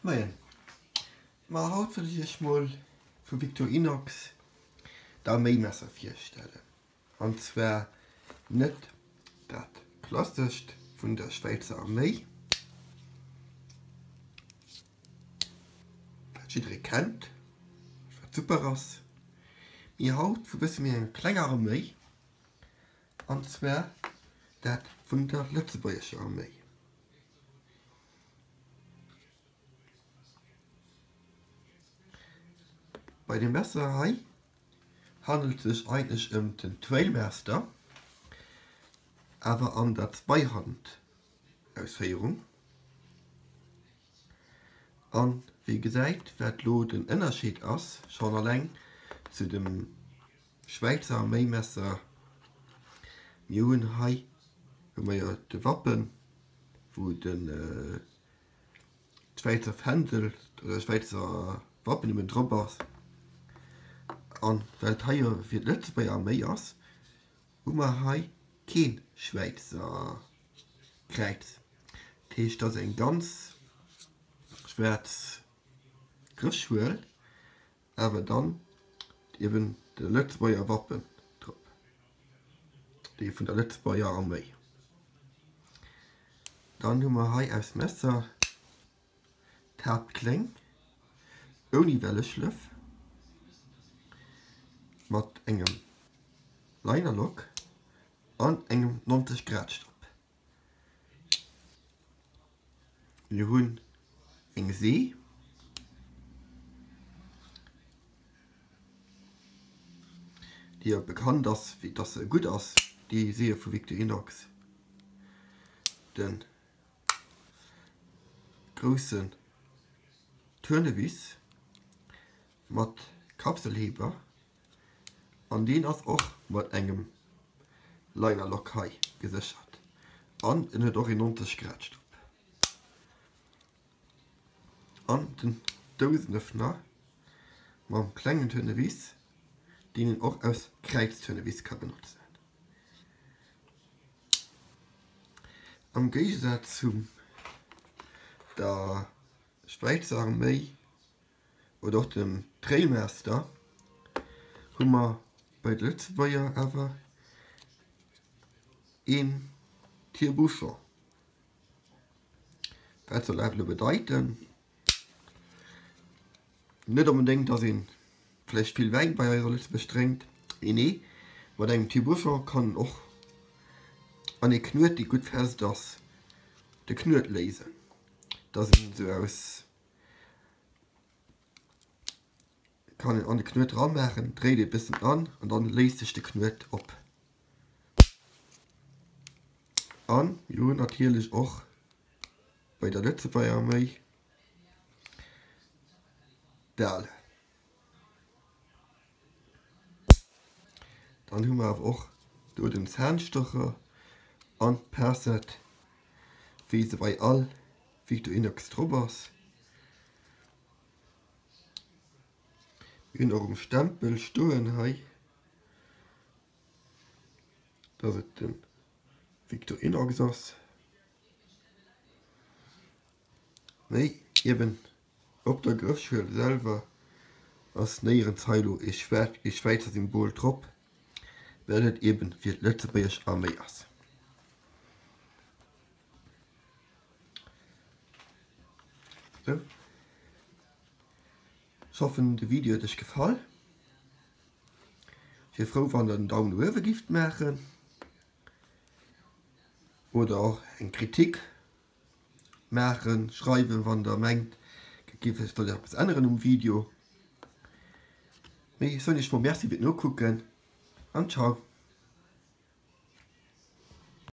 Moien. Ma haut wëll ech iech mol vu Victorinox d'Arméimesser virstellen. An zwar net dat klassescht vun der Schwäizer Arméi, wat jidderee kennt, wat super ass, mee haut vu bësse méi enger klenger Arméi, an zwar dat vun der lëtzebuergescher Arméi. Bei dem Messer hei handelt sech eigentlech ëm den Trailmaster, awer an der Zweihand-Ausféierung. An wéi gesäit, wat lo den Ënnerscheed ass, schonn alleng zu dem Schwäizer Arméimesser, mir hunn hei hu mer jo de Wappen, wou den d'Schwäizer Fändel oder Schwäizer Wappen eben drop ass. An well et hei jo fir d'Lëtzebuerger Arméi ass, hu mer hei kee Schwäizer Kräiz. Dat heescht, et ass eng ganz schwaarz Grëffschuel, awer dann eben de Lëtzebuerger Wappen drop, dee vun der Lëtzebuerger Arméi. Dann hu mer hei aus Messer d'Haaptkléng ouni Welleschlëff mat engem Linerlock an engem 90 Grad Stopp. Mir hunn eng See. Déi jo bekannt ass fir dass se gutt ass, déi Seeë vu Victorinox. De groussen Tournevis mat Kapselheber an deen ass och mat engem Linerlock hei geséchert an en huet och een 90 Grad Stopp. An den Dousenëffner mam klengen Tournevis, deen een och aus Kräiztournevis ka benotzen. Am Géigesaz zu der Schwäizer Arméi oder och dem Trailmaster hu mer bei de Lëtzebuerger awer een Tire-bouchon. Wat soll dat elo bedeiten? Net onbedéngt, dass ee vläicht vill Wäin bei eis a Lëtzebuerg drénkt, mee nee, mat engem Tire-bouchon kann een och an ee Knuet, dee gutt fest ass, de Knuet léisen, dass een esou aus. Kann een an de Knuet dran maachen, dréit ee bëssen an an dann léist sech de Knuet op. An mir hunn natierlech och bei der Lëtzebuerger Arméi d'Ale. Dann hu mer awer och do den Zahnstocher an d'Pincette, wéi se bei all Victorinox drop ass. Mir hunn och um Stempel stoen hei, dass et de Victorinox ass. Mee eben op der Grëffschuel selwer ass néierens hei elo ee Schwäizer Symbol drop, well et eben fir d'lëtzebuergesch Arméi ass. Sou. Ech hoffen de Video huet iech gefall. Ech wier frou wann der en Daumen no uewe gifft maachen oder och eng Kritik maachen, schreiwen wann der mengt et géif sech sollt eppes änneren um Video. Mee ech soen iech mol Merci fir d'Nokucken an ciao.